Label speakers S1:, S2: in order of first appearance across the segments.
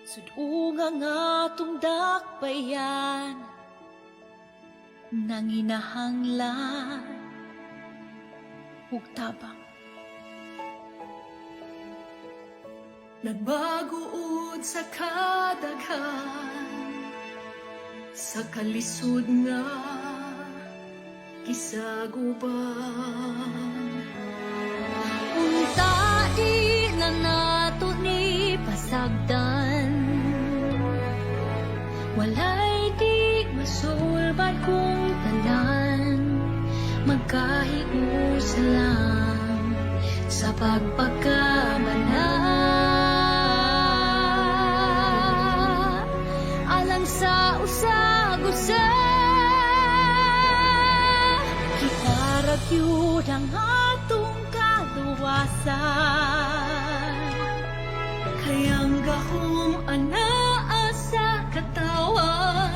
S1: Sud-unga nga atong dakbayan, nanginahanglan ug tabang.
S2: Nagbaguod sa kadaghan sa kalisod nga gisagupan.
S1: Unta di na nato ni pasagdan. Walay di masulbad kung tanan magkahiusa lang sa pagpagkamala alang sa usag-usa. Kita ra gyud ang atong kaluwasan.
S2: Kay ang gahom anaa sa katawan.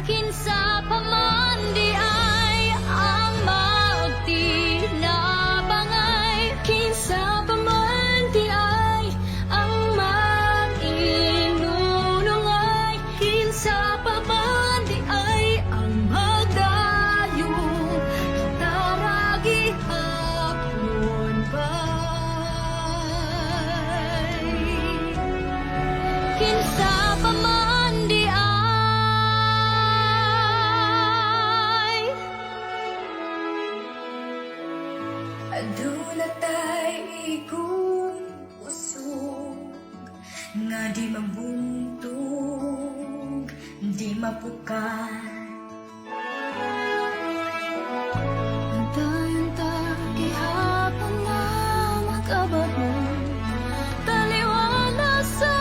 S1: Kinsa pa man diay ang magtinabangay, kinsa pa man diay ang mag-inunungay,
S2: kinsa pa man diay ang magdayo, kita ra gihapon bay.
S1: Kinsa pa man diay.
S3: Aduna tay igong kusog nga di mabuntog, di mapukan.
S1: Antayon ta gihapon nga makabalo, taliwala sa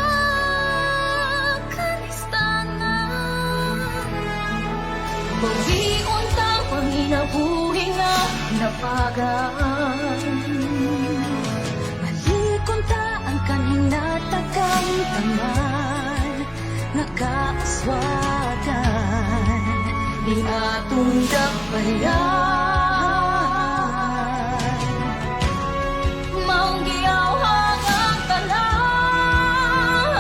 S1: kanistanan. Bawion ta panginabuhi nga napagaan. Balikon ta ang kanhing natakamtaman nga kaaswagan ni atong dakbayan. Maong giyawhag ang tanan.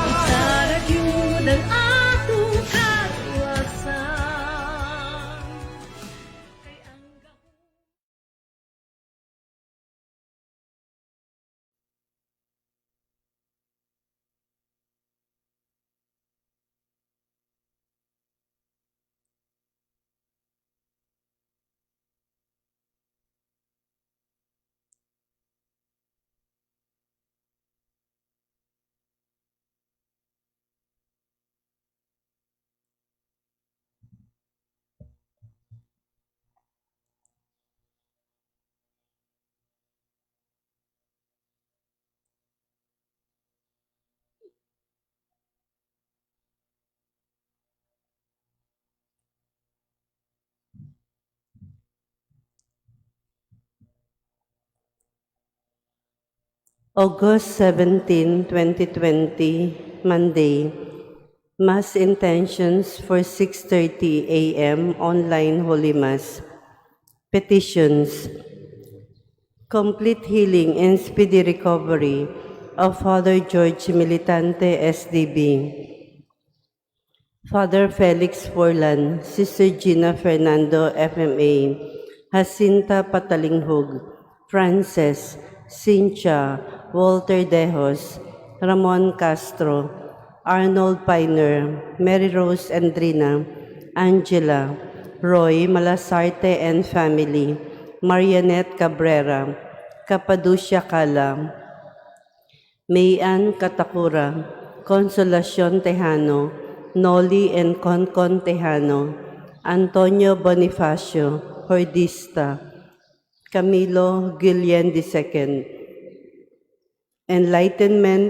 S2: Kita ra gyud ang atong kaluwasan. Kay ang gahom
S4: August 17, 2020, Monday. Mass intentions for 6:30 a.m. online Holy Mass. Petitions. Complete healing and speedy recovery of Father George Militante, SDB. Father Felix Forlan, Sister Gina Fernando, FMA, Jacinta Patalinghug, Frances, Cynthia, Walter Dejos, Ramon Castro, Arnold Piner, Mary Rose Andrina, Angela, Roy Malasarte and family, Marianette Cabrera, Capaducia Cala, Mayan Katakura, Consolacion Tejano, Noli and Concon Tejano, Antonio Bonifacio, Hordista, Camilo Guillen II, Enlightenment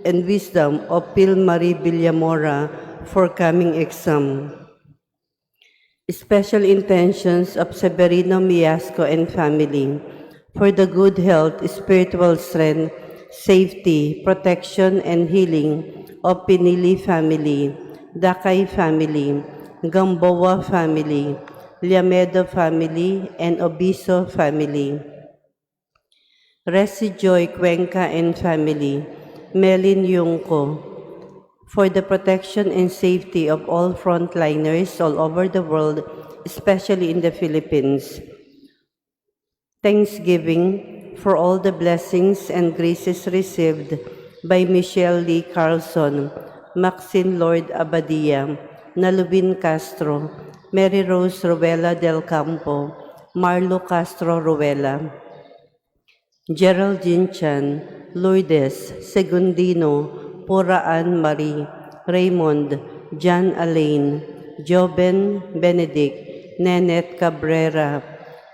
S4: and Wisdom of Phil Marie Villamora for coming exam. Special intentions of Severino Miasco and family for the good health, spiritual strength, safety, protection, and healing of Pinili family, Dakay family, Gamboa family, Liamedo family, and Obiso family. Resi Joy Cuenca and family Melin Yungko, for the protection and safety of all frontliners all over the world, especially in the Philippines. Thanksgiving for all the blessings and graces received by Michelle Lee Carlson, Maxine Lord Abadia, Nalubin Castro, Mary Rose Ruela del Campo, Marlo Castro Ruela, Geraldine Chan, Lourdes, Segundino, Puraan Marie, Raymond, John Alain, Joben Benedict, Nenet Cabrera,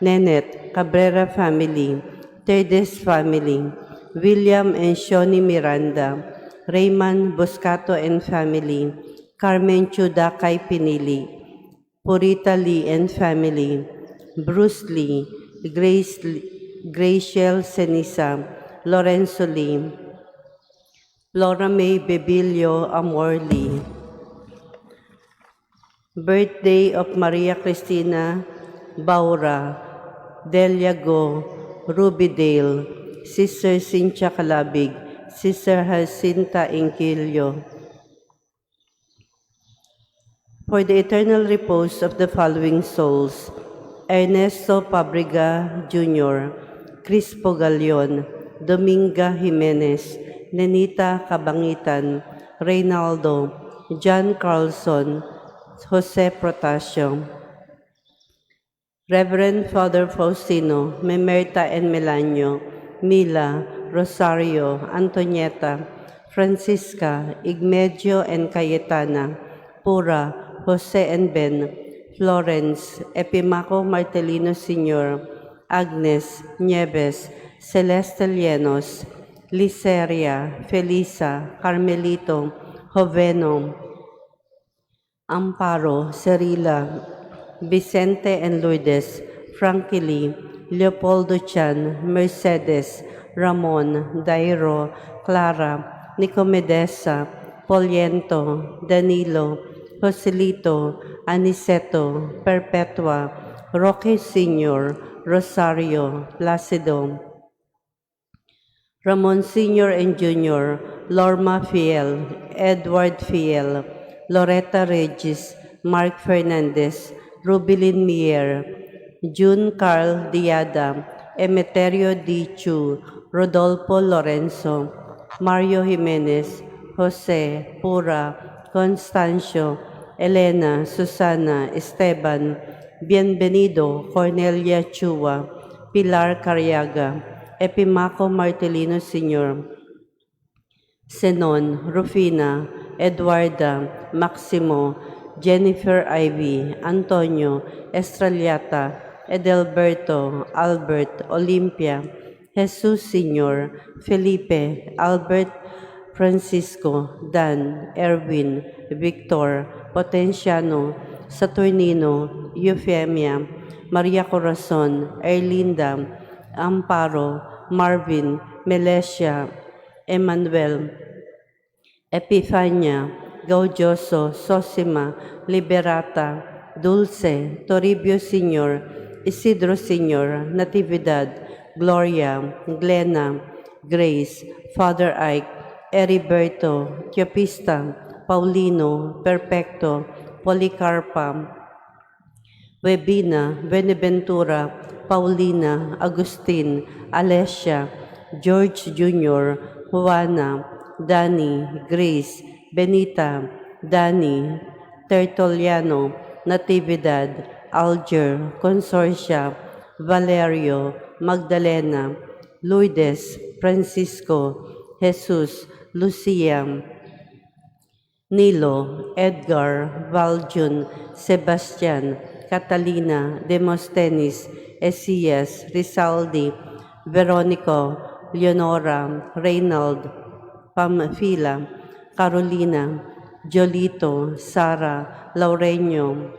S4: Nenet Cabrera Family, Terdes Family, William and Shoni Miranda, Rayman Boscato and Family, Carmen Chudakay Pinili, Purita Lee and Family, Bruce Lee, Grace, Graciel Senisa, Lorenzo Lee, Laura May Bebillo Amor Lee. Birthday of Maria Cristina Baura, Delia Go, Ruby Dale, Sister Cynthia Calabig, Sister Jacinta Inquillo. For the eternal repose of the following souls: Ernesto Pabriga Jr., Crispo Galion, Dominga Jimenez, Nenita Cabangitan, Reynaldo, John Carlson, Jose Protasio, Reverend Father Faustino, Memerta and Melanio, Mila, Rosario, Antonieta, Francisca, Igmedio and Cayetana, Pura, Jose and Ben, Florence, Epimaco Martelino Sr., Agnes, Nieves, Celeste Llenos, Liceria, Felisa, Carmelito, Joveno, Amparo, Cerila, Vicente and Lourdes, Frankie Lee, Leopoldo Chan, Mercedes, Ramon, Dairo, Clara, Nicomedesa, Poliento, Danilo, Joselito, Aniceto, Perpetua, Roque Sr., Rosario, Placido, Ramon Sr. and Jr., Lorma Fiel, Edward Fiel, Loretta Regis, Mark Fernandez, Rubilin Mier, June Carl Diada, Emeterio D. Chu, Rodolfo Lorenzo, Mario Jimenez, Jose Pura, Constancio, Elena, Susana, Esteban, Bienvenido, Cornelia Chua, Pilar Cariaga, Epimaco Martelino Sr., Zenon, Rufina, Eduarda, Maximo, Jennifer Ivy, Antonio, Estrellata, Edelberto, Albert, Olimpia, Jesus Sr., Felipe, Albert, Francisco, Dan, Erwin, Victor, Potenciano, Saturnino, Eufemia, Maria Corazon, Erlinda, Amparo, Marvin, Melesia, Emmanuel, Epifania, Gaudioso, Sosima, Liberata, Dulce, Toribio Sr., Isidro Sr., Natividad, Gloria, Glena, Grace, Father Ike, Heriberto, Teopista, Paulino, Perfecto, Policarpa, Webina, Beneventura, Paulina, Agustin, Alessia, George Jr., Juana, Danny, Grace, Benita, Danny, Tertuliano, Natividad, Alger, Consorcia, Valerio, Magdalena, Lourdes, Francisco, Jesus, Lucia, Nilo, Edgar, Valjun, Sebastian, Catalina, Demosthenes, Esias, Rizaldi, Veronico, Leonora, Reynald, Pamphila, Carolina, Jolito, Sara, Laurenio,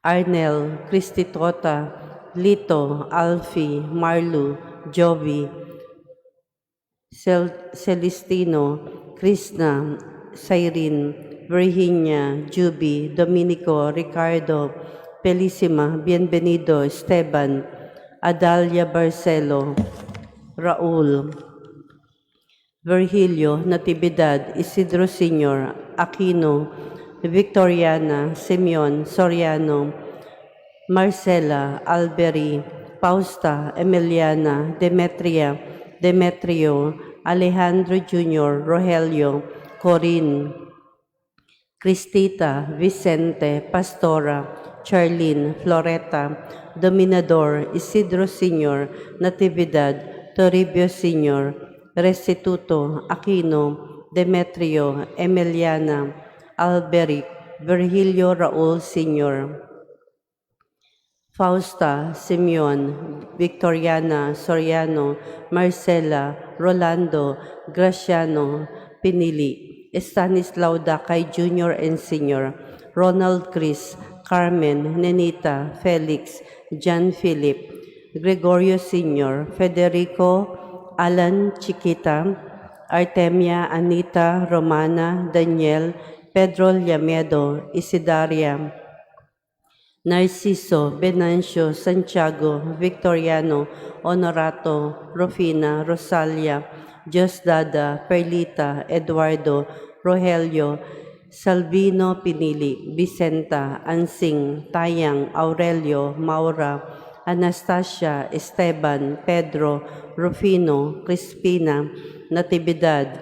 S4: Arnel, Cristitota, Lito, Alfie, Marlu, Jovi, Celestino, Krishna, Cyrene, Virginia, Juby, Dominico, Ricardo, Felicima, Bienvenido, Esteban, Adalia Barcelo, Raul, Virgilio, Natividad, Isidro Sr., Aquino, Victoriana, Simeon, Soriano, Marcela, Alberi, Fausta, Emiliana, Demetria, Demetrio, Alejandro Jr., Rogelio, Corinne, Cristita, Vicente, Pastora, Charlene, Floreta, Dominador, Isidro Sr., Natividad, Toribio Sr., Restituto, Aquino, Demetrio, Emiliana, Alberic, Virgilio Raul Sr., Fausta, Simeon, Victoriana, Soriano, Marcela, Rolando, Graciano, Pinili, Stanislao Dakay Jr. and Sr., Ronald Chris, Carmen, Nenita, Felix, John Philip, Gregorio Sr., Federico, Alan Chiquita, Artemia, Anita, Romana, Daniel, Pedro Llamedo, Isidaria, Narciso, Venancio, Santiago, Victoriano, Honorato, Rufina, Rosalia, Diosdada, Perlita, Eduardo, Rogelio, Salvino Pinili, Vicenta, Ansing, Tayang, Aurelio, Maura, Anastasia, Esteban, Pedro, Rufino, Crispina, Natividad,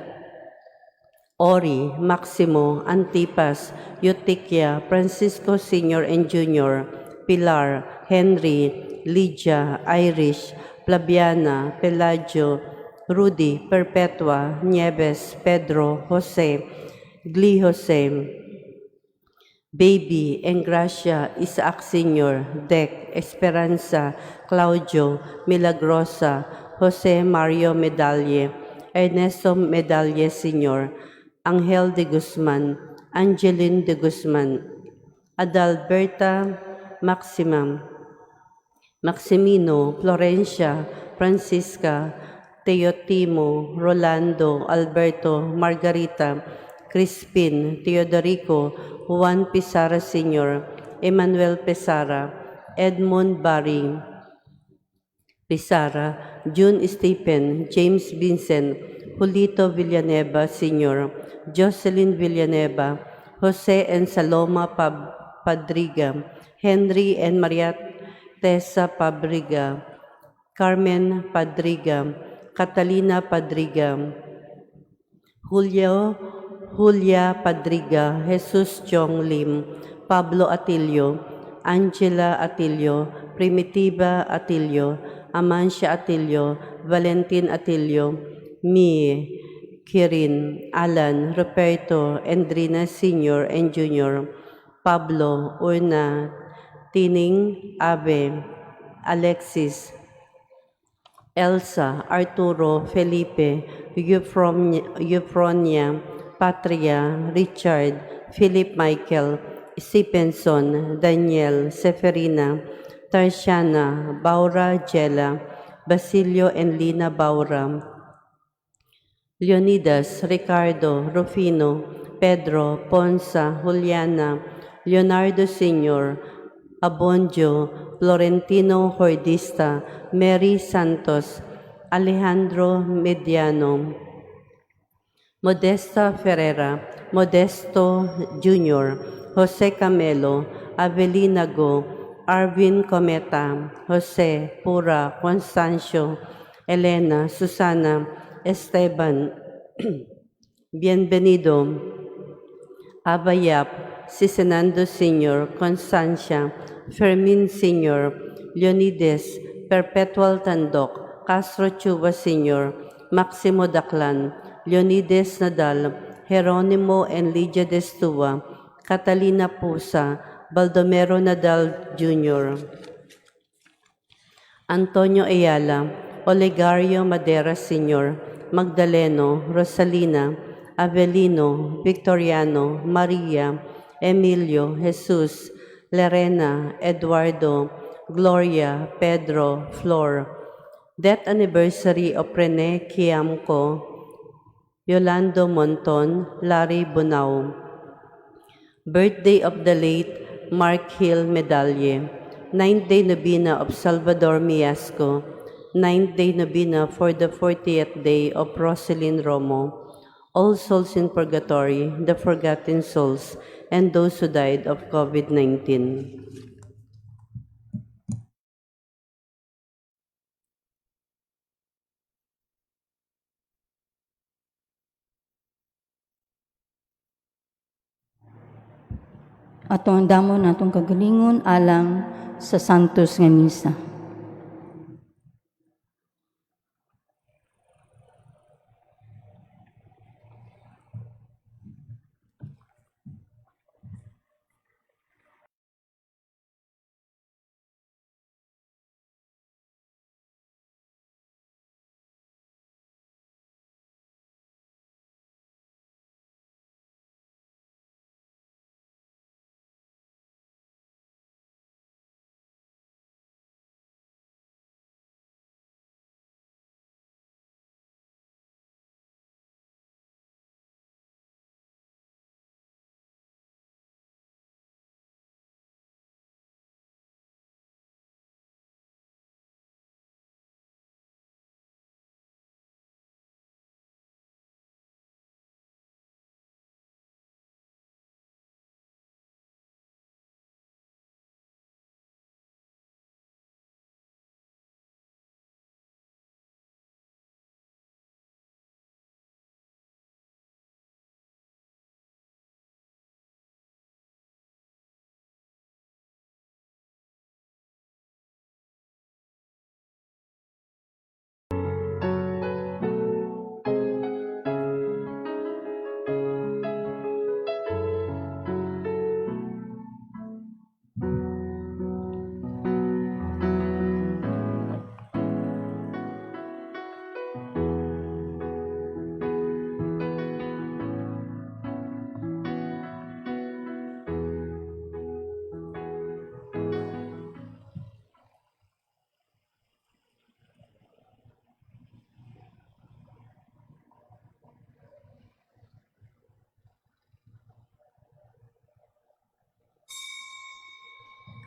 S4: Ori, Maximo, Antipas, Eutychia, Francisco Sr. and Jr., Pilar, Henry, Lydia, Irish, Flaviana, Pelagio, Rudy, Perpetua, Nieves, Pedro, Jose, Gli Jose, Baby, Engracia, Isaac Sr., Dec, Esperanza, Claudio, Milagrosa, Jose Mario Medalle, Ernesto Medalle Sr., Angel de Guzman, Angeline de Guzman, Adalberta Maxima, Maximino, Florencia, Francisca, Teotimo, Rolando, Alberto, Margarita, Crispin, Teodorico, Juan Pizarra Sr., Emmanuel Pizarra, Edmund Barry, Pizarra, June Stephen, James Vincent, Julito Villanueva Sr., Jocelyn Villanueva, Jose and Saloma Padriga, Henry and Maria Tessa Pabriga, Carmen Padriga, Catalina Padriga, Julio Julia Padriga, Jesus Chong Lim, Pablo Atilio, Angela Atilio, Primitiva Atilio, Amancia Atilio, Valentin Atilio, Mi, Kirin, Alan, Roberto, Endrina Sr. and Jr., Pablo, Urna, Tining, Ave, Alexis, Elsa, Arturo, Felipe, Euphronia, Patria, Richard, Philip Michael, Stephenson, Daniel, Seferina, Tarsiana, Baura Jela, Basilio and Lina Baura, Leonidas, Ricardo, Rufino, Pedro, Ponza, Juliana, Leonardo Sr., Abondio, Florentino Hordista, Mary Santos, Alejandro Mediano, Modesta Ferreira, Modesto Jr., Jose Camelo, Avelina Go, Arvin Cometa, Jose Pura, Constancio, Elena, Susana, Esteban, Bienvenido, Abayap, Sisenando Sr., Constancia, Fermin Sr., Leonides, Perpetual Tandok, Castro Chuba Sr., Maximo Daclan, Leonides Nadal, Geronimo and Lydia Destua, Catalina Pusa, Baldomero Nadal Jr., Antonio Ayala, Olegario Madera Sr., Magdaleno, Rosalina, Avelino, Victoriano, Maria, Emilio, Jesus, Lerena, Eduardo, Gloria, Pedro, Flor. Death anniversary of Rene Kiamco, Yolando Monton, Larry Bunao. Birthday of the late Mark Hill Medalle. Ninth day novena of Salvador Miasco. Ninth day novena for the 40th day of Roselyn Romo, all souls in purgatory, the forgotten souls, and those who died of COVID-19.
S5: Ato ang damo natong kagalingon alang sa Santos nga Misa.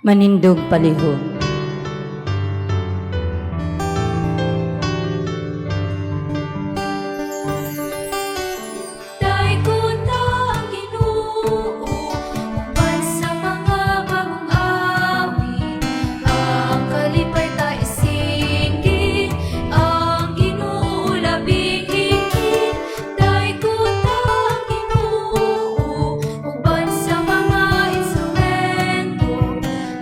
S5: Manindog palihog.
S1: Daygon ang Ginoo uban sa mga bagong awit. Ang kalipay ta isinggit, ang Ginoo labing higit. Daygon ang Ginoo uban sa mga instrumento.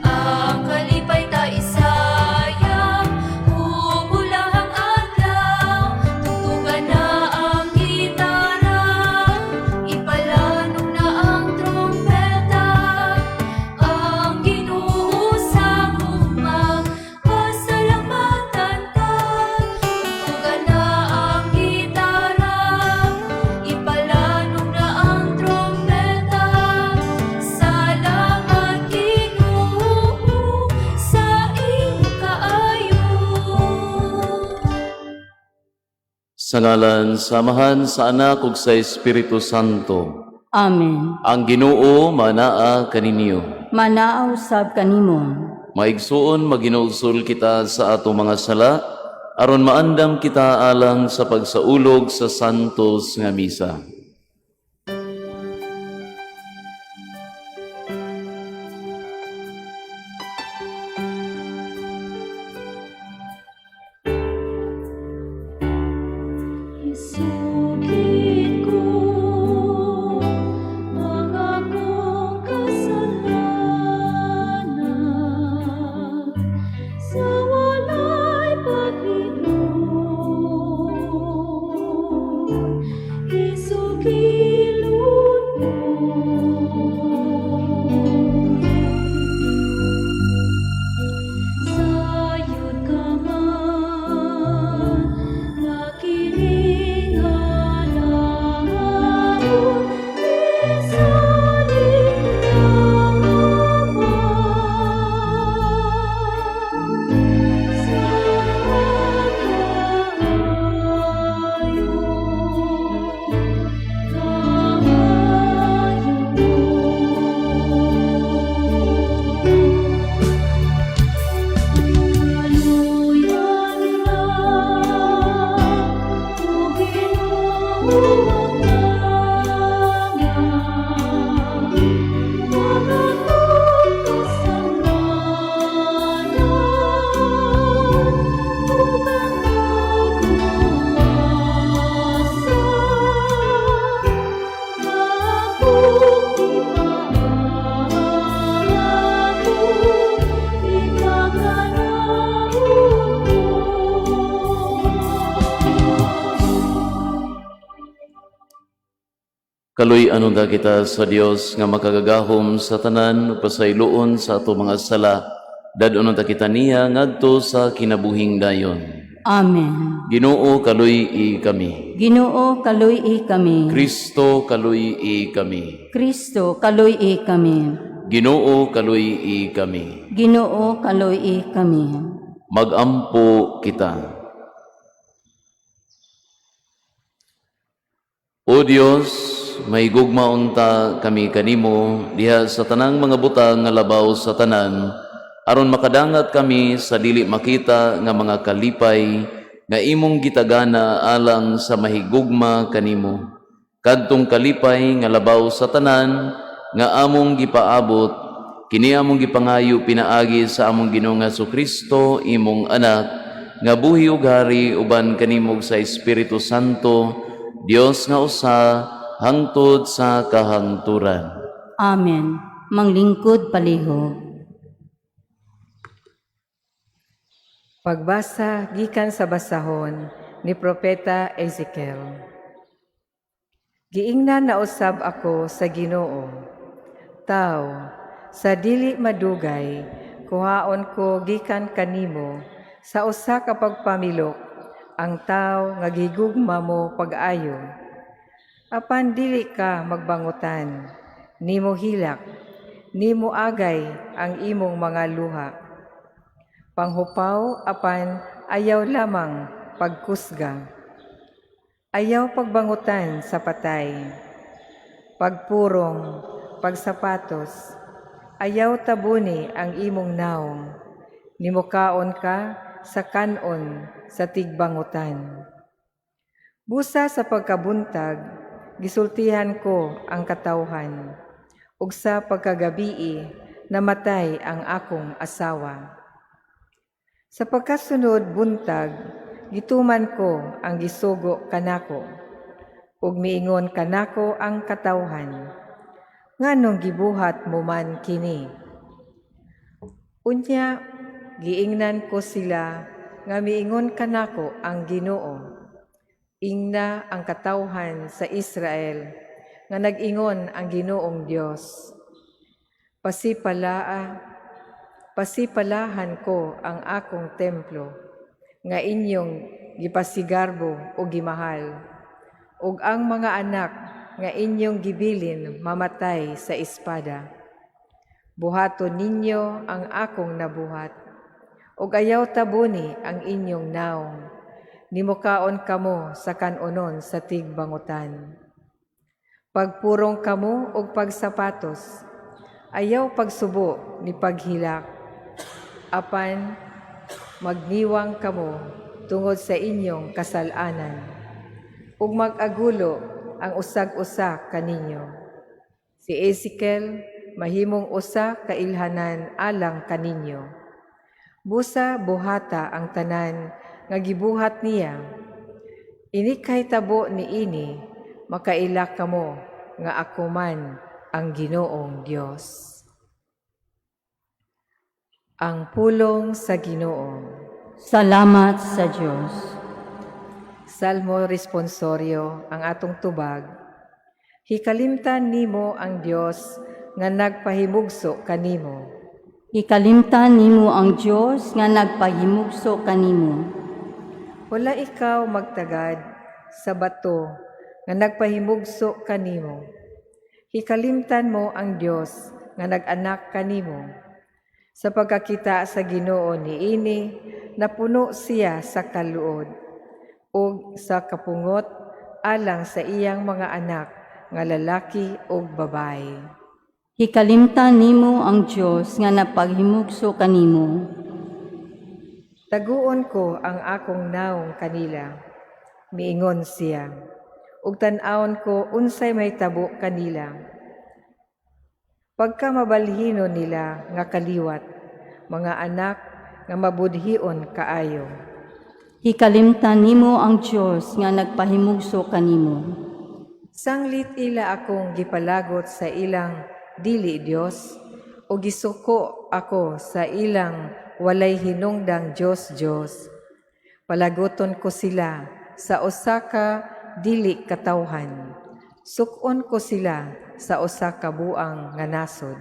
S1: Ang kalipay ta isayang, ug ulahang adlaw. Tugtugan na ang gitara, ipalanog na ang trompeta. Ang Ginoo sa gugma, pasalamatan ta. Tugtugan na ang gitara, ipalanog na ang trompeta. Salamat, Ginoo, sa imong kaayo.
S6: Sa ngalan sa Amahan, sa Anak ug sa Espiritu Santo.
S5: Amen.
S6: Ang Ginoo manaa kaninyo.
S5: Manaa usab kanimo.
S6: Maigsuon, maghinulsol kita sa atong mga sala aron maandam kita alang sa pagsaulog sa santos nga misa.
S1: Isugid ko ang akong kasalanan sa walay paglingon. Isugid
S6: Kaluy-an unta kita sa Dios nga makagagahom sa tanan, pasayloon sa ato mga sala. Dad-on unta kita niya ngadto sa kinabuhing dayon.
S5: Amen.
S6: Ginoo, kaluy-i kami.
S5: Ginoo, kaluy-i kami.
S6: Kristo, kaluy-i kami.
S5: Kristo, kaluy-i kami.
S6: Ginoo, kaluy-i kami.
S5: Ginoo, kaluy-i kami.
S6: Magampo kita. O Dios, mahigugma unta kami kanimo diha sa tanang mga butang nga labaw sa tanan, aron makadangat kami sa dili makita nga mga kalipay nga imong gitagana alang sa mahigugma kanimo. Kadtong kalipay nga labaw sa tanan nga among gipaabot, kini among gipangayo pinaagi sa among Ginoong Kristo, imong anak, nga buhi ug hari uban kanimo sa Espiritu Santo, Dios nga usa, hangtod sa kahangturan.
S5: Amen. Manglingkod palihog.
S7: Pagbasa gikan sa basahon ni Propeta Ezekiel. Giingnan na usab ako sa Ginoo. Taw, sa dili madugay, kuhaon ko gikan kanimo sa usa ka pagpamilok ang taw nga gigugma mo pag-ayo. Apan dili ka magbangutan, nimo hilak, nimo agay ang imong mga luha. Panghupaw apan ayaw lamang pagkusga. Ayaw pagbangutan sa patay. Pagpurong, pagsapatos, ayaw tabuni ang imong naong. Nimukaon ka sa kanon sa tigbangutan. Busa sa pagkabuntag, gisultihan ko ang katawhan, ug sa pagkagabii, namatay ang akong asawa. Sa pagkasunod buntag, gituman ko ang gisugo kanako, ug miingon kanako ang katawhan, "Nganong gibuhat mo man kini?" Unya, giingnan ko sila nga miingon kanako ang Ginoo. Ingna ang katawhan sa Israel nga nag-ingon ang Ginoong Dios. Pasipalahan ko ang akong templo nga inyong gipasigarbo o gimahal, ug ang mga anak nga inyong gibilin mamatay sa espada. Buhaton ninyo ang akong nabuhat, ug ayaw tabuni ang inyong naong. Nimukaon kamo sa kanonon sa tigbangutan. Pagpurong kamo og pagsapatos, ayaw pagsubo ni paghilak. Apan magniwang kamo tungod sa inyong kasal-anan, ug mag-agulo ang usag-usa kaninyo. Si Ezekiel mahimong usa ka ilhanan alang kaninyo. Busa buhata ang tanan nga gibuhat niya. Inig kahitabo niini, makaila kamo nga ako man ang Ginoong Dios. Ang pulong sa Ginoo.
S5: Salamat sa Dios.
S7: Salmo responsorio ang atong tubag. Hikalimtan nimo ang Dios nga nagpahimugso kanimo.
S5: Hikalimtan nimo ang Dios nga nagpahimugso kanimo.
S7: Wala ikaw magtagad sa bato nga nagpahimugso kanimo. Hikalimtan mo ang Dios nga nag-anak kanimo. Sa pagkakita sa Ginoo niini, napuno siya sa kaluod ug sa kapungot alang sa iyang mga anak nga lalaki ug babayi.
S5: Hikalimtan nimo ang Dios nga nagpahimugso kanimo.
S7: Taguon ko ang akong naong kanila, miingon siya, ug tan-awon ko unsay mahitabo kanila. Pagka mabalhino nila nga kaliwat, mga anak nga mabudhion kaayo.
S5: Hikalimtan nimo ang Dios nga nagpahimugso kanimo.
S7: Sanglit ila akong gipalagot sa ilang dili Dios, o gisuko ako sa ilang walay hinungdang Dios Dios. Palaguton ko sila sa usa ka dili katawhan. Suk-on ko sila sa usa ka buang nga nasod.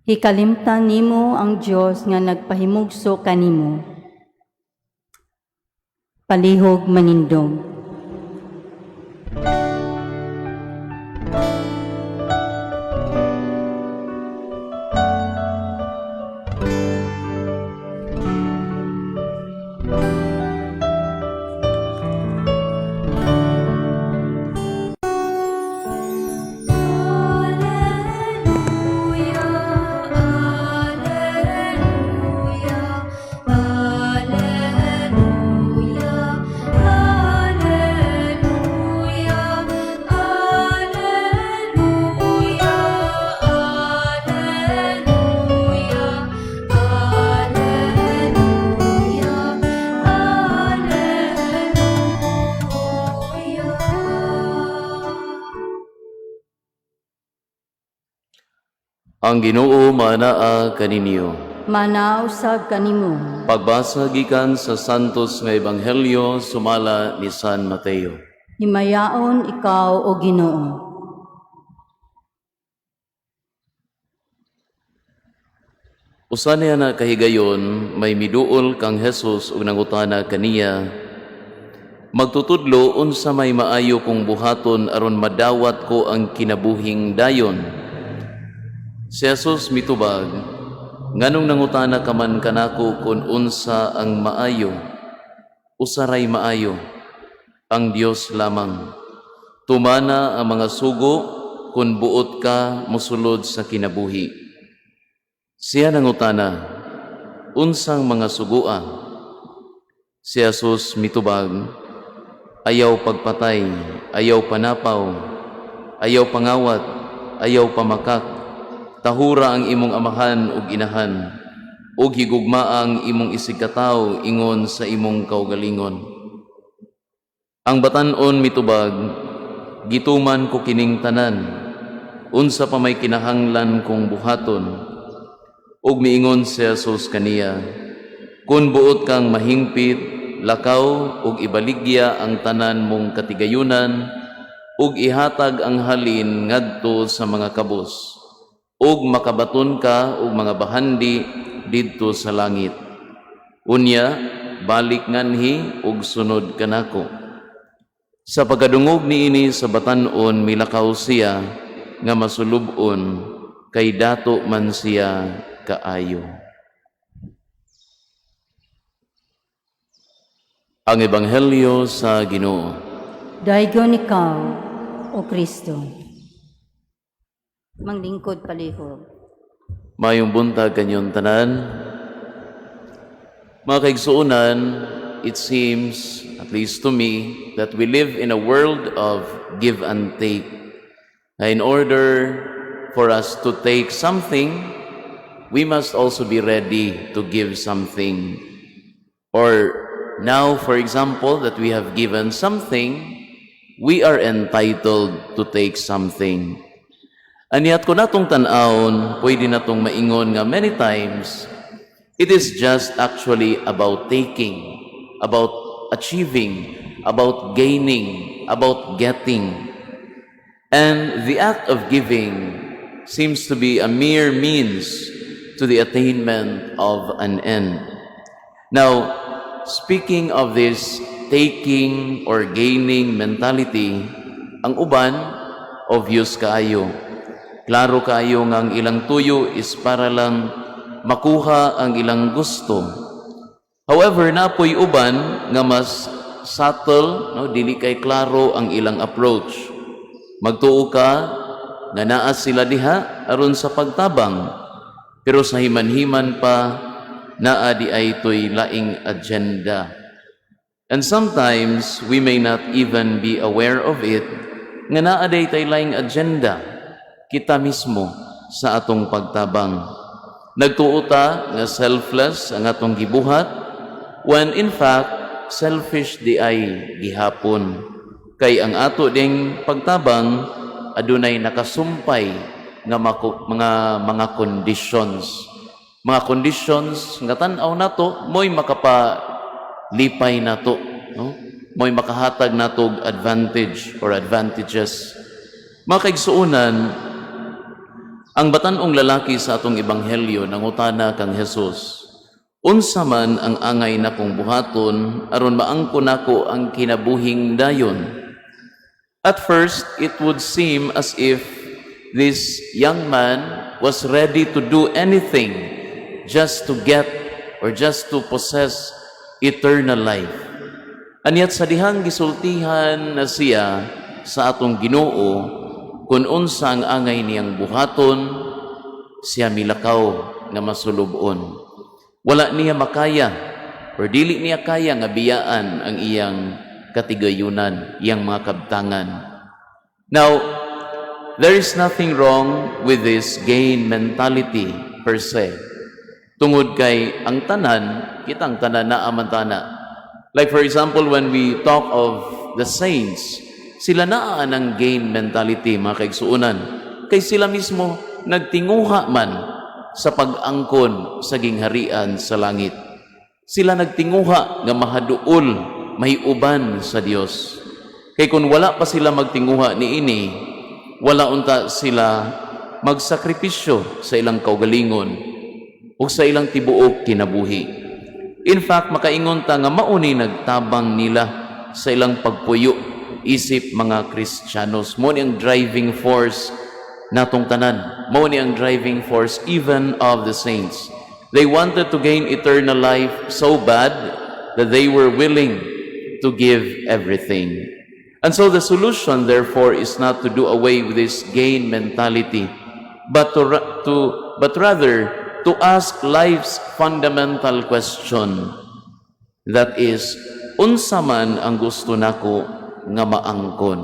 S5: Hikalimtan nimo ang Dios nga nagpahimugso kanimo. Palihog manindog.
S1: Alleluia, Alleluia, Alleluia, Alleluia, Alleluia, Alleluia, Alleluia, Alleluia.
S6: Ang Ginoo manaa kaninyo.
S5: Manaw usab kanimo.
S6: Pagbasa gikan sa Santos nga Ebanghelyo sumala ni San Mateo.
S5: Himayaon ikaw, o Ginoo.
S6: Usa niya na kahigayon, may miduol kang Jesus ug nangutana kaniya, "Magtutudlo, unsa may maayo kong buhaton aron madawat ko ang kinabuhing dayon?" Si Jesus mitubag, "Nganong nangutana ka man kanako kun unsa ang maayo? Usa ray maayo, ang Dios lamang. Tumana ang mga sugo kung buot ka mosulod sa kinabuhi." Siya nangutana, "Unsang mga sugua?" Si Jesus mitubag, "Ayaw pagpatay, ayaw panapaw, ayaw pangawat, ayaw pamakak, tahura ang imong amahan ug inahan, ug higugmaa ang imong isigkatawo ingon sa imong kaugalingon." Ang batan-on mitubag, "Gituman ko kining tanan. Unsa pa may kinahanglan kong buhaton?" Ug miingon si Jesus kaniya, "Kung buot kang mahingpit, lakaw ug ibaligya ang tanan mong katigayunan ug ihatag ang halin ngadto sa mga kabos, ug makabaton ka og mga bahandi didto sa langit. Unya, balik nganhi ug sunod kanako." Sa pagkadungog niini sa batan-on, milakaw siya nga masulub-on, kay dato man siya kaayo. Ang Ebanghelyo sa Ginoo.
S5: Daygon ikaw, O Kristo. Manglingkod palihog.
S6: Mayong buntag kanyong tanan. Mga kaigsuonan, it seems, at least to me, that we live in a world of give and take. Na in order for us to take something, we must also be ready to give something. Or now, for example, that we have given something, we are entitled to take something. Aniat kung natong tan-awon, pwede natong maingon nga many times, it is just actually about taking, about achieving, about gaining, about getting. And the act of giving seems to be a mere means to the attainment of an end. Now, speaking of this taking or gaining mentality, ang uban, obvious kaayo. Klaro kaayo nga ang ilang tuyo is para lang makuha ang ilang gusto. However, napoy uban nga mas subtle, no, dili kay klaro ang ilang approach. Magtuo ka nga naa sila diha aron sa pagtabang. Pero sa himan-himan pa, naa di ay to'y laing agenda. And sometimes we may not even be aware of it nga naa day tay laing agenda kita mismo sa atong pagtabang. Nagtuo ta nga selfless ang atong gibuhat when in fact selfish di ay gihapon. Kay ang ato ding pagtabang adunay nakasumpay nga mga conditions. Mga conditions nga tan-aw nato mo'y makapalipay nato, no? Mo'y makahatag nato og advantage or advantages. Mga kaigsuonan, ang batan-ong lalaki sa atong ebanghelyo nangutana kang Jesus, "Unsa man ang angay nakong buhaton aron maangkon nako ang kinabuhing dayon?" At first, it would seem as if this young man was ready to do anything just to get or just to possess eternal life. And yet sa dihang gisultihan na siya sa atong Ginoo kung unsa ang angay niyang buhaton, siya milakaw nga masulubon. Wala niya makaya or dili niya kaya nga biyaan ang iyang katigayunan, iyang mga kabtangan. Now, there is nothing wrong with this gain mentality per se. Tungod kay ang tanan, kitang tanan na amantana. Like for example, when we talk of the saints, sila naa ng gain mentality, mga kaigsuonan. Kay sila mismo nagtinguha man sa pag-angkon sa gingharian sa langit. Sila nagtinguha nga mahaduol, may uban sa Dios. Kay kung wala pa sila magtinguha niini, wala unta sila magsakripisyo sa ilang kaugalingon o sa ilang tibuok kinabuhi. In fact, makaingon ta nga mao ni nagtabang nila sa ilang pagpuyo isip mga Kristiyanos. Mao ni ang driving force natong tanan. Mao ni ang driving force even of the saints. They wanted to gain eternal life so bad that they were willing to give everything. And so the solution, therefore, is not to do away with this gain mentality, but rather to ask life's fundamental question. That is, unsa man ang gusto nako nga maangkon?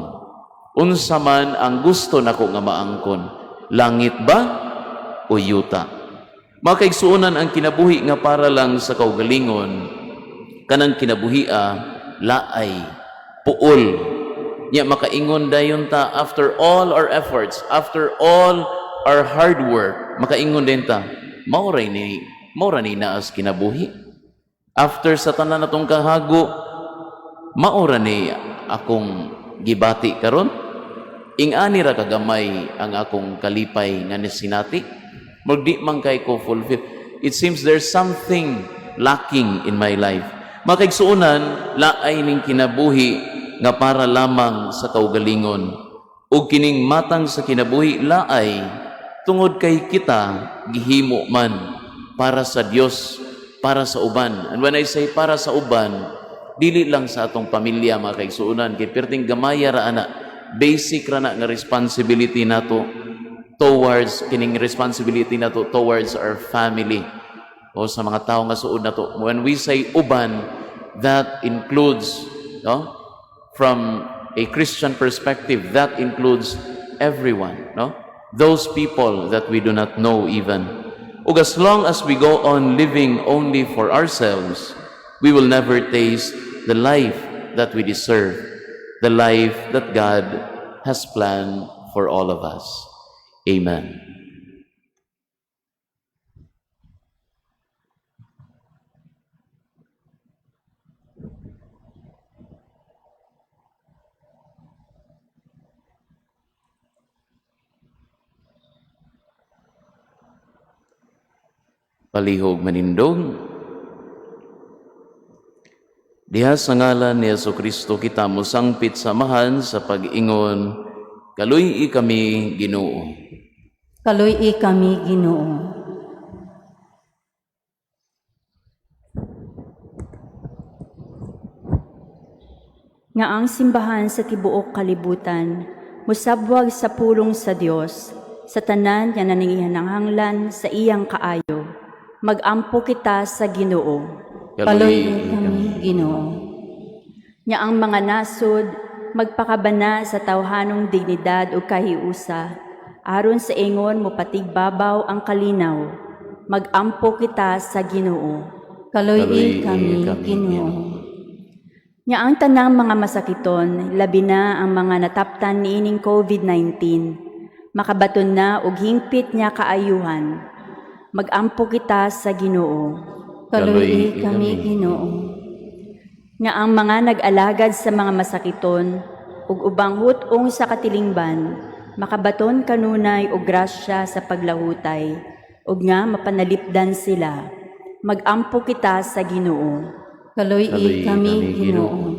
S6: Unsa man ang gusto nako nga maangkon? Langit ba o yuta? Mga kaigsuonan, ang kinabuhi nga para lang sa kaugalingon, kanang kinabuhia, laay, puol. Nya makaingon dayon ta after all our efforts, after all our hard work, makaingon din ta, mao ra ni naas kinabuhi. After sa tanan natong kahago, mao ra ni akong gibati karon. Ingani ra kagamay ang akong kalipay nga nisinati. Magdi man kay ko fulfill. It seems there's something lacking in my life. Mga kaigsuonan, laay ning kinabuhi nga para lamang sa kaugalingon. Ug kining matang sa kinabuhi laay tungod kay kita gihimo man para sa Dios, para sa uban. And when I say para sa uban, dili lang sa atong pamilya, mga kaigsuonan, kay perting gamaya ra ana, basic ra na nga responsibility nato towards kining responsibility nato towards our family o sa mga tao nga suod nato. When we say uban, that includes, no, from a Christian perspective, that includes everyone, no, those people that we do not know even. Ug as long as we go on living only for ourselves, we will never taste the life that we deserve, the life that God has planned for all of us. Amen. Palihog manindog. Diha sa ngalan ni Hesus Kristo kita mosangpit sa Amahan sa pag-ingon, Kaluy-i kami, Ginoo.
S5: Kaluy-i kami, Ginoo.
S8: Nga ang simbahan sa tibuok kalibutan musabwag sa pulong sa Dios sa tanan nga nanginahanglan sa iyang kaayo. Magampo kita sa Ginoo.
S5: Kaluy-i kami, Ginoo.
S8: Nga ang mga nasod magpakabana sa tawhanong dignidad ug kahiusa aron sa ingon mopatigbabaw ang kalinaw. Magampo kita sa Ginoo.
S5: Kaluy-i kami, Ginoo.
S8: Nga ang tanang mga masakiton, labi na ang mga nataptan niining COVID-19, makabaton na og hingpit nga kaayuhan. Magampo kita sa Ginoo.
S5: Kaluy-i kami, Ginoo.
S8: Nga ang mga nag-alagad sa mga masakiton ug ubang hut-ong sa katilingban, makabaton kanunay og grasya sa paglahutay, ug nga mapanalipdan sila. Magampo kita sa Ginoo.
S5: Kaluy-i
S6: Kaluy-i
S5: kami,
S6: kami,
S5: Ginoo.
S6: Ginoo.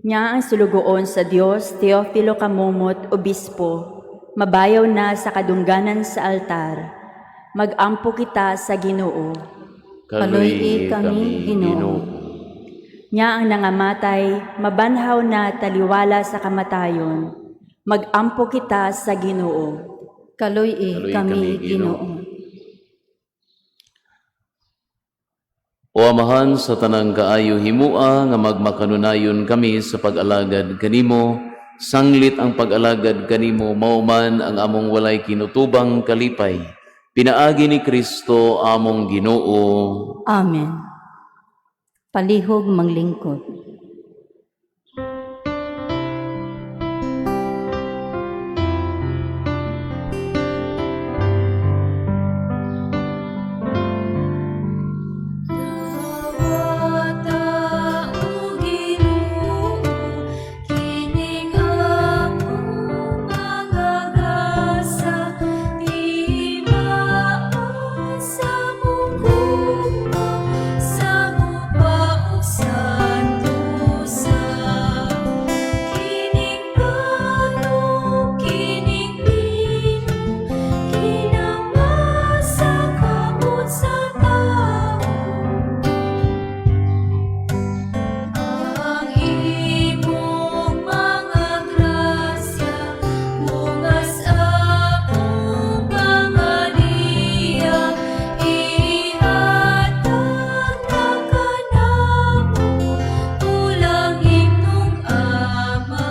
S8: Nga ang sulugoon sa Dios, Teofilo Camomot, Obispo, mabayaw na sa kadungganan sa altar. Magampo kita sa Ginoo.
S5: Kaluy-i kami, Ginoo.
S8: Nga ang nangamatay, mabanhaw na taliwala sa kamatayon. Magampo kita sa Ginoo.
S5: Kaluy-i
S6: Kaluy-i
S5: kami,
S6: kami,
S5: Ginoo.
S6: Ginoo. O Amahan, sa tanang kaayo himua nga magmakanunayon kami sa pag-alagad kanimo, sanglit ang pag-alagad kanimo mao man ang among walay kinutubang kalipay. Pinaagi ni Kristo among Ginoo.
S5: Amen. Palihog manglingkod.
S1: Dawata o Ginoo, kining among mga gasa, timaa sa mukuma, sa mupaog sa tusa. Kining plano, kining lino, kinamasa kamot sa tao. Ang imong mga grasya, bungas akong pangaliya, ihatag na kanamo, tulang imong Ama.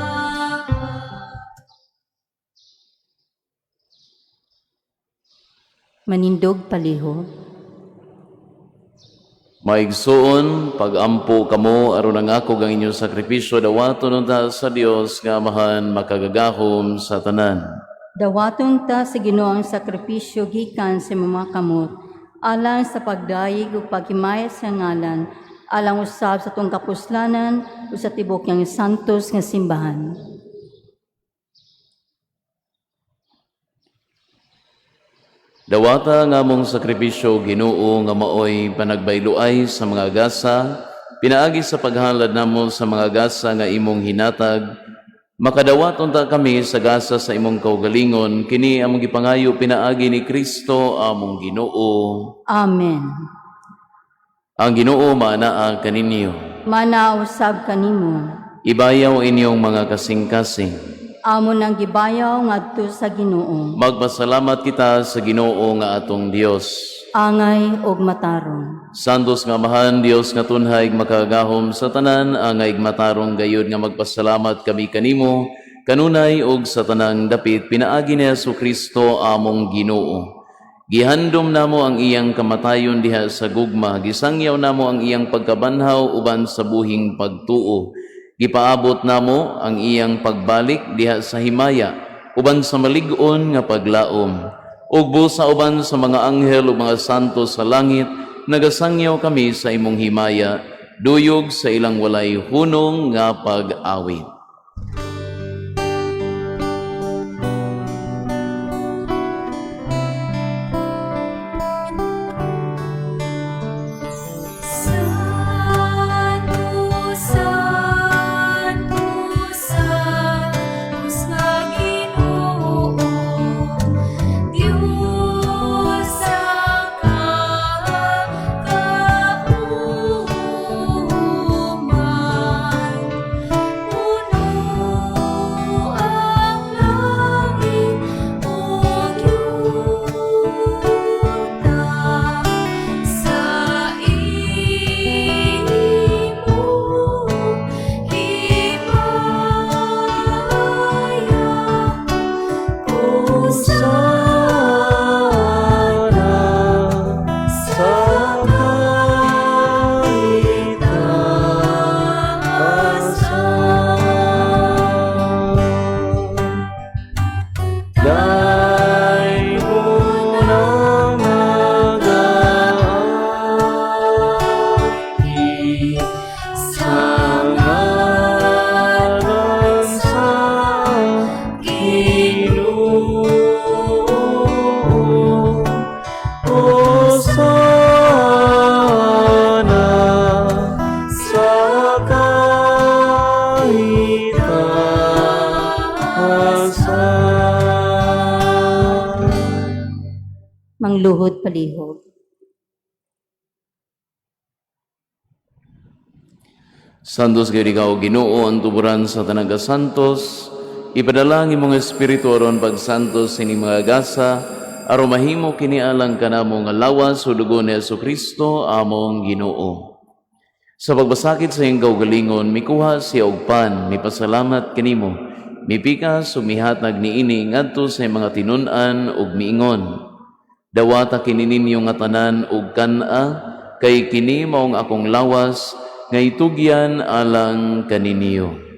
S5: Manindog palihog.
S6: Maigsuon, pagampo kamo aron ang ako ang inyong sakripisyo dawaton unta sa Dios nga Amahan makagagahom sa tanan.
S5: Dawaton ta sa Ginoo ang sakripisyo gikan sa imong mga kamot alang sa pagdayeg ug paghimaya sa ngalan alang usab sa atong kapuslanan ug sa tibuok niyang santos nga simbahan.
S6: Dawata nga among sakripisyo Ginoo nga maoy panagbayloay sa mga gasa pinaagi sa paghalad namo sa mga gasa nga imong hinatag, makadawat unta kami sa gasa sa imong kaugalingon. Kini among gipangayo pinaagi ni Kristo among Ginoo.
S5: Amen.
S6: Ang Ginoo maanaa kaninyo.
S5: Mana usab kanimo.
S6: Ibayaw inyong mga kasing-kasing.
S5: Amo nang gibayaw ngadto sa Ginoo.
S6: Magpasalamat kita sa Ginoo nga atong Dios.
S5: Angay og matarong.
S6: Santos nga Amahan, Dios nga tunhay makagahom sa tanan, angay matarong gayud nga magpasalamat kami kanimo kanunay og sa tanang dapit pinaagi ni Hesus Kristo among Ginoo. Gihandom namo ang iyang kamatayon diha sa gugma, gisangyaw namo ang iyang pagkabanhaw uban sa buhing pagtuo. Gipaabot namo ang iyang pagbalik diha sa himaya uban sa malig-on nga paglaom. Ug busa uban sa mga anghel ug mga santo sa langit, nagasangyaw kami sa imong himaya, duyog sa ilang walay hunong nga pag-awit.
S1: Santo, Santo, Santos nga Ginoo, Diyos sa kakauman.
S5: Mangluhod palihog.
S6: Santos gayud ikaw Ginoo ang tuburan sa tanang kasantos. Ipadala ang imong espiritu aron pagsantos sining mga gasa aron mahimo kini alang kanamo nga lawas ug dugo ni Hesukristo among Ginoo. Sa pagbasakit sa iyang kaugalingon, mikuha siya og pan, mipasalamat kanimo, mipikas ug mihatag niini ngadto sa iyang mga tinun-an ug miingon. Dawata kini ninyo nga tanan ug kan-a, kay kini maong akong lawas nga itugyan alang kaninyo.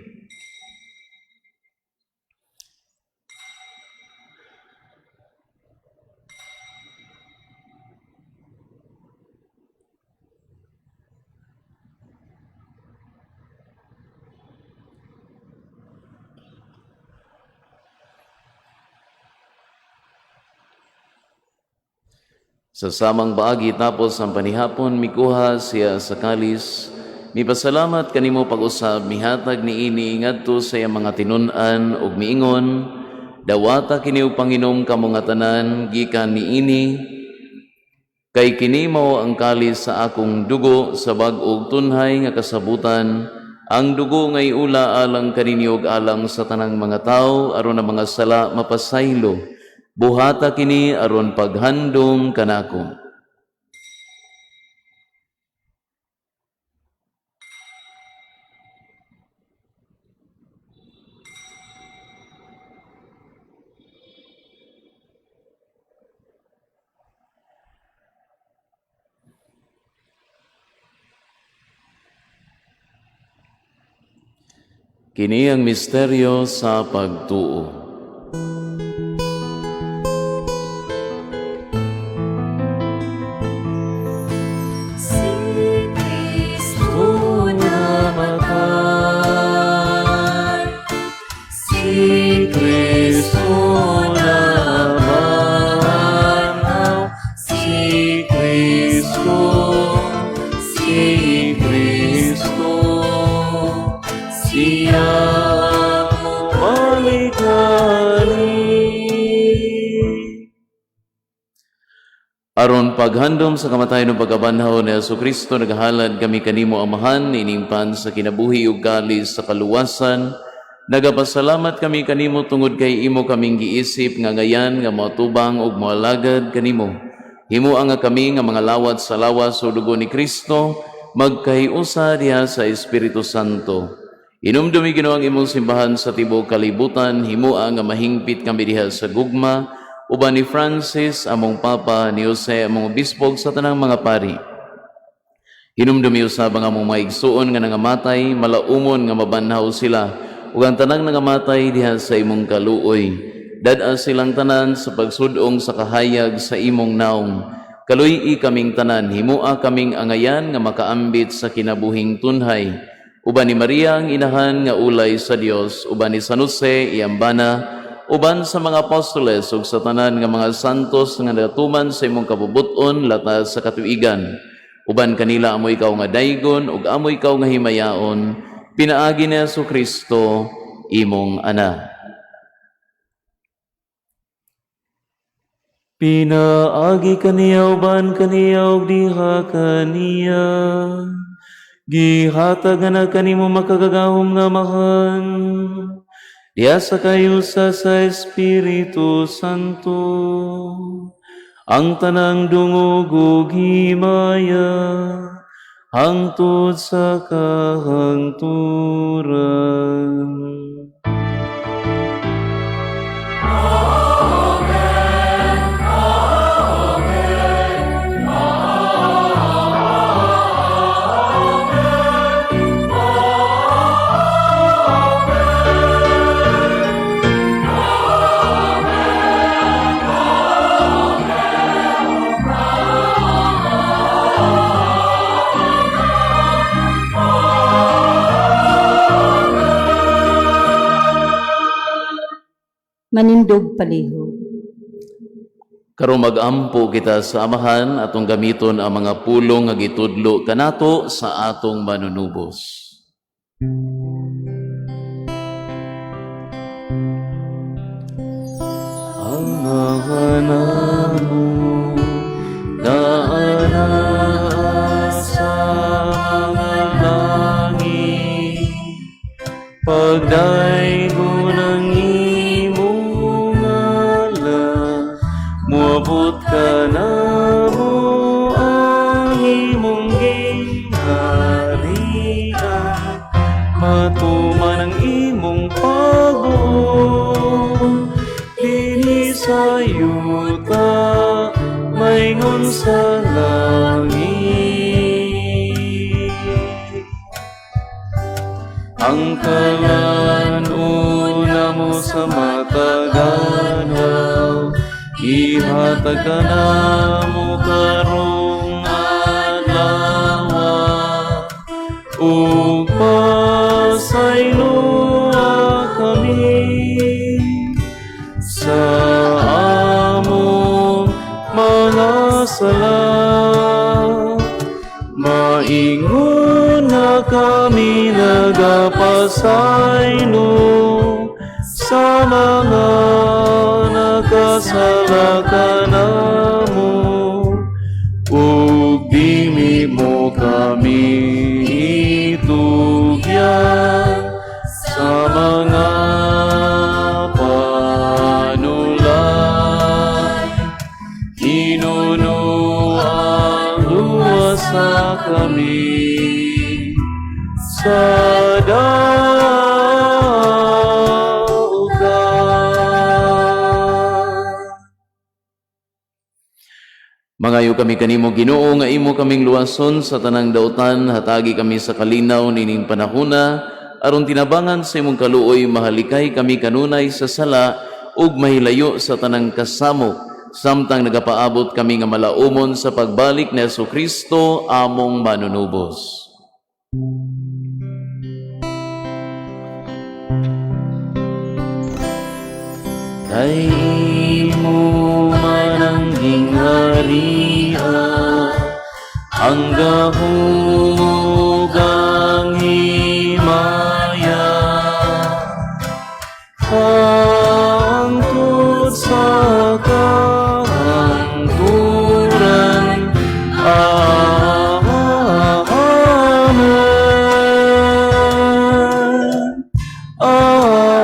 S6: Sa samang baagi tapos ang panihapon, mikuha siya sa kalis. Mipasalamat kanimo pag-usab, mihatag niini ngadto sa iyang mga tinun-an ug miingon, dawata kini og panginom kamo nga tanan gikan niini, kay kini mao ang kalis sa akong dugo sa bag-ong tunhay nga kasabutan, ang dugo nga iula alang kaninyo ug alang sa tanang mga tawo aron ang mga sala mapasaylo. Buhata kini aron paghandom kanako. Kini ang misteryo sa pagtuo.
S1: Si Kristo namatay, si Kristo nabanhaw, si Kristo, si Kristo, siya
S6: Malikali. Aron paghandom sa kamatayon ug pagkabanhaw ni Hesukristo, nagahalad kami kanimo Amahan, ining pan sa kinabuhi ug kalis sa kaluwasan. Nagapasalamat kami kanimo tungod kay imo kaming giisip nga ngayan nga moatubang ug moalagad kanimo. Himoa nga kami nga mga lawat sa lawas ug dugo ni Kristo, magkahiusa diha sa Espiritu Santo. Hinumdumi Ginoo ang imong simbahan sa tibuok kalibutan, himoa nga mahingpit kami diha sa gugma, uban ni Francis among Papa, ni Jose among Obispo ug sa tanang mga pari. Hinumdumi usab ang among mga igsuon nga nangamatay, malaumon nga mabanhaw sila, ug ang tanang nangamatay diha sa imong kaluoy. Dad-a silang tanan sa pagsudong sa kahayag sa imong naong. Kaluy-i kaming tanan, himoa kaming angayan nga makaambit sa kinabuhing tunhay. Uban ni Maria ang inahan nga ulay sa Dios, uban ni San Jose iyang bana, uban sa mga apostoles ug sa tanan nga mga santos nga nagatuman sa imong kabubut-on latas sa katuigan. Uban kanila amo ikaw nga daygon ug amo ikaw nga himayaon, pinaagi ni Hesukristo imong Anak.
S9: Pinaagi kaniya uban kaniya ug diha kaniya. Gihatag na kanimo makagagahom nga Amahan. Diha sa kayusa sa Espiritu Santo. Ang tanang dungog ug himaya hangtod sa kahangturan.
S5: Manindog palihog.
S6: Karon mag-ampo kita sa Amahan atong gamiton ang mga pulong nga gitudlo kanato sa atong manunubos.
S9: Amahan namo. Nga anaa sa mga langit, pagdaygon ang imong ngalan, moabot kanamo ang imong gingharian, matuman ang imong pagbuot dinhi sa yuta maingon sa langit. Ang kalan-on namo sa matag adlaw, ihatag kanamo karong adlawa, ug pasayloa kami sa among mga sala, maingon nga kami nagapasaylo sa mga nakasala kanamo, ug dili mo kami itugyan sa mga panulay. Hinunoa, luwasa kami sa dautan.
S6: Mangayo kami kanimo, Ginoo, nga imo kaming luwason sa tanang dautan, hatagi kami sa kalinaw nining panahona aron tinabangan sa imong kaluoy mahalikay kami kanunay sa sala ug mahilayo sa tanang kasamok samtang nagapaabot kami nga malaumon sa pagbalik ni Kristo among manunubos.
S9: Kay imo man ang gingharian, ang gahom ug ang himaya, hangtod sa kahangturan. Amen. Amen.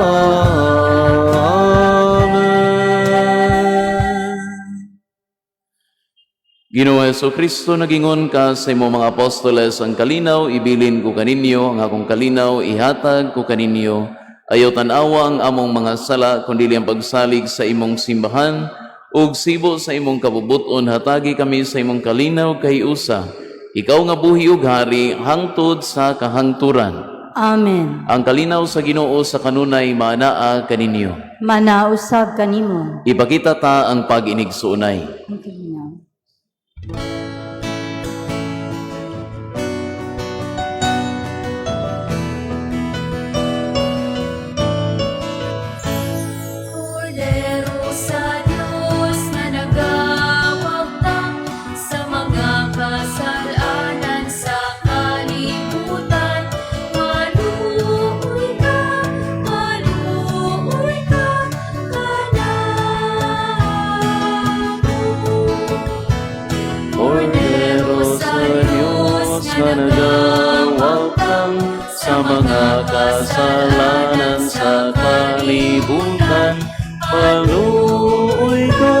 S6: Ginoo Kristo, nagingon ka sa imong mga apostoles, "Ang kalinaw ibilin ko kaninyo, ang akong kalinaw ihatag ko kaninyo. Ayaw tan-awa ang among mga sala, kundi ang pagsalig sa imong simbahan, ug sibo sa imong kabubuton hatagi kami sa imong kalinaw kahiusa. Ikaw nga buhi ug hari hangtod sa kahangturan."
S5: Amen.
S6: Ang kalinaw sa Ginoo sa kanunay maanaa kaninyo.
S5: Manausab kanimo.
S6: Ipakita ta ang pag-inigsuonay.
S5: Ang kalinaw.
S2: Kordero sa Diyos nga nagawagtang sa mga kasalanan sa kalibutan. Maluoy ka, maluoy ka kanamo.
S9: Kordero sa Diyos nga nagawagtang sa mga kasalanan sa kalibutan. Maluoy ka,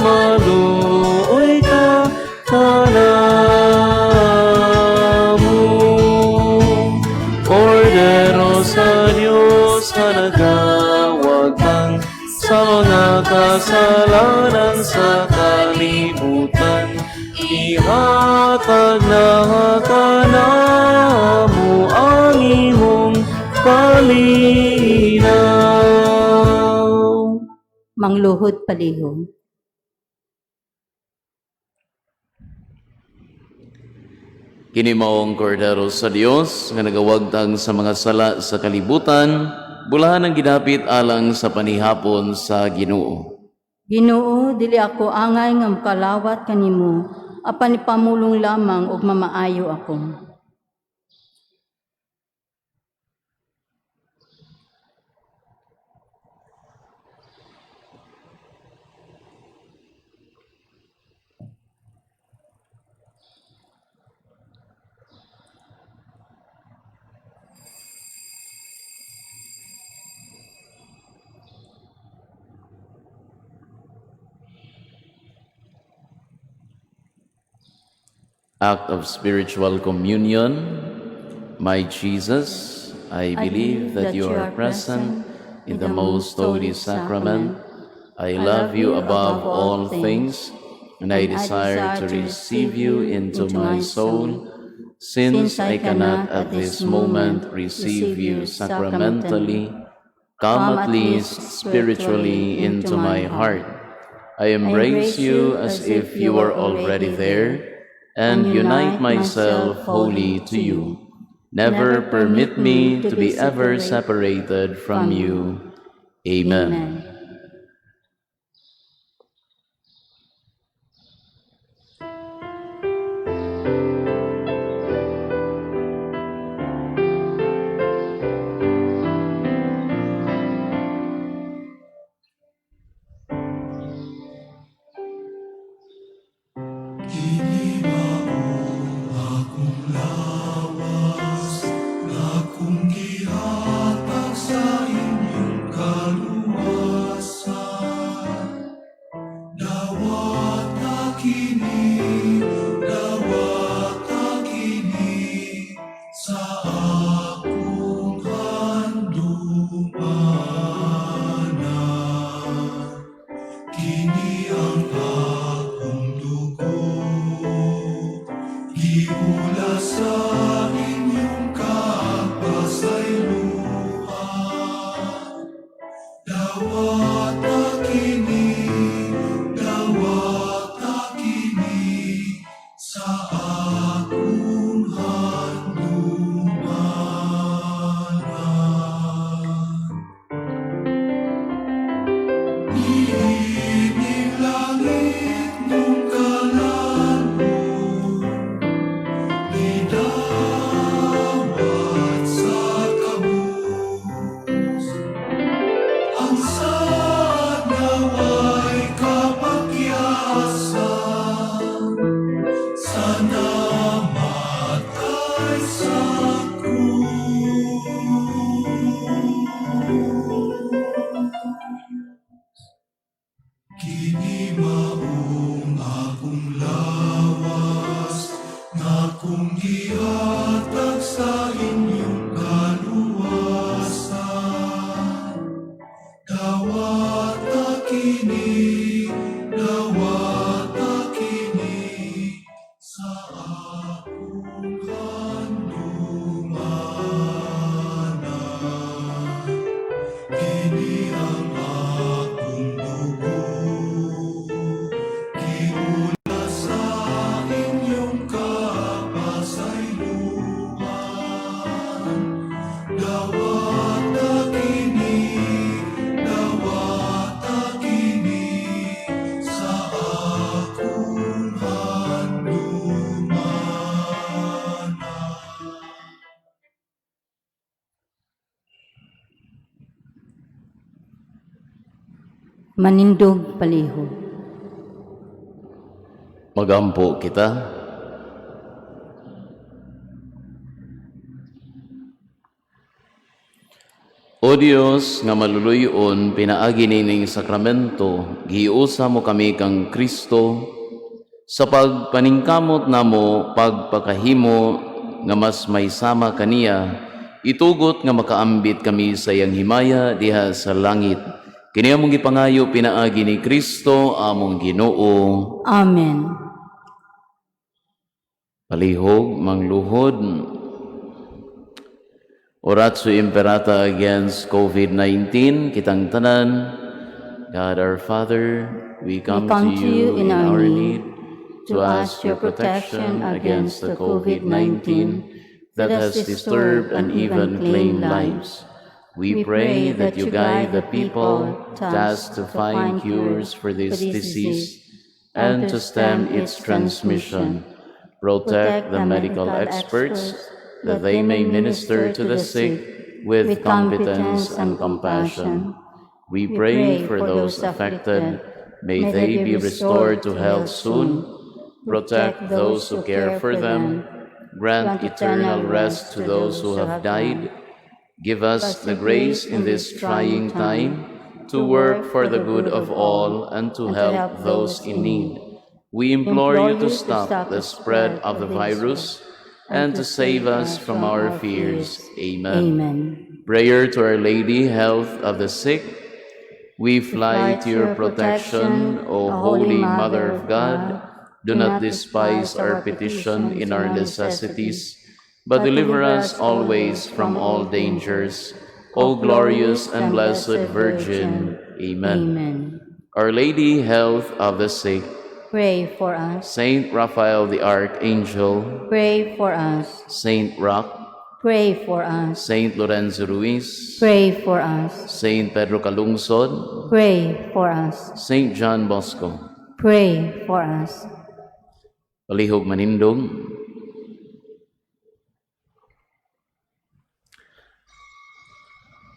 S9: maluoy ka kanamo. Kordero sa Diyos nga nagawagtang sa mga kasalanan sa kalibutan, ihatag na kanamo ang imong kalinaw.
S5: Mangluhod palihog.
S6: Kini mao ang Kordero sa Dios nga nagawagtang sa mga sala sa kalibutan, bulahan ang gidapit alang sa panihapon sa Ginoo.
S5: Ginoo, dili ako angay nga makalawat kanimo, apan ipamulong lamang ug mamaayo ako.
S6: Act of spiritual communion. My Jesus, I believe that you are present in the most holy sacrament. I love you above all things, and I desire to receive you into my soul. Since I cannot at this moment receive you sacramentally, come at least spiritually into my heart. I embrace you as if you were already there, and unite myself wholly to you. Never permit me to be ever separated from you. Amen.
S5: Amen.
S10: Kini mao akong lawas nga akong gihatag sa inyong kaluwasan. Dawata kini, dawata kini sa akong handumanan. Kini ang akong dugo, giula sa inyong kapasayloan. Dawata kini sa akong handumanan. Niining langit nung kalan-on, gidawat sa kabus. Ang saad naway kapakyasan sa namatay sa krus. Kini maong akong lawas nga akong gihatag sa inyong kaluwasan. Dawata kini sa akong handumanan. Kini ang akong dugo, giula sa inyong kapasayloan. Dawata kini sa akong handumanan.
S5: Manindog palihog.
S6: Magampo kita. O Dios nga maluluyon, pinaagi nining sakramento, giusa mo kami kang Kristo sa pagpaningkamot namo pagpakahimo nga mas maysama kaniya, itugot nga makaambit kami sa iyang himaya diha sa langit. Kini among gipangayo pinaagi ni Kristo among Ginoo.
S5: Amen.
S6: Palihog, mangluhod. Oratio Imperata against COVID-19, kitang tanan. God our Father, we come to you in our need to ask your protection against the COVID-19 that has disturbed and even claimed lives. We pray that you guide the people tasked to find cures for this disease and to stem its transmission. Protect the medical experts that they may minister to the sick with competence and compassion. We pray for those affected. May they be restored to health soon. Protect those who care for them. Grant eternal rest to those who have died. Give us the grace in this trying time to work for the good of all and to help those in need. We implore you to stop the spread of the virus and to save us from our fears. Amen.
S5: Amen.
S6: Prayer to Our Lady, Health of the Sick. We fly to your protection, O Holy Mother of God. Do not despise our petition in our necessities, but deliver us always from all dangers. O glorious and blessed Virgin. Amen.
S5: Amen.
S6: Our Lady, Health of the Sick,
S5: Pray for us.
S6: Saint Raphael the Archangel,
S5: Pray for us.
S6: Saint Roch,
S5: Pray for us.
S6: Saint Lorenzo Ruiz,
S5: Pray for us.
S6: Saint Pedro Calungsod,
S5: Pray for us.
S6: Saint John Bosco.
S5: Pray for us.
S6: Palihog manindog.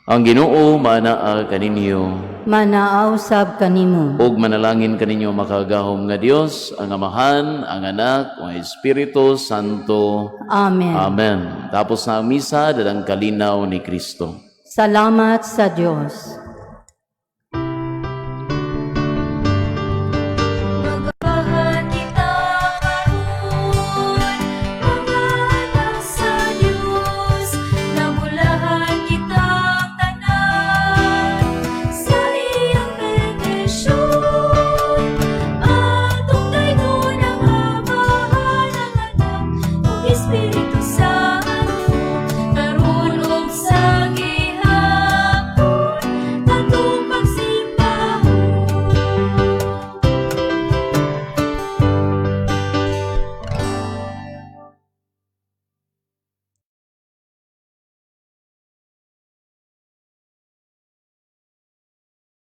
S6: Ang Ginoo manaa kaninyo
S5: Manaa usab kanimo.
S6: Ug manalangin kaninyo makagagahom nga Dios, ang Amahan, ang Anak, ug ang Espiritu Santo.
S5: Amen.
S6: Amen. Tapos na ang misa, dalang kalinaw ni Kristo.
S5: Salamat sa Dios.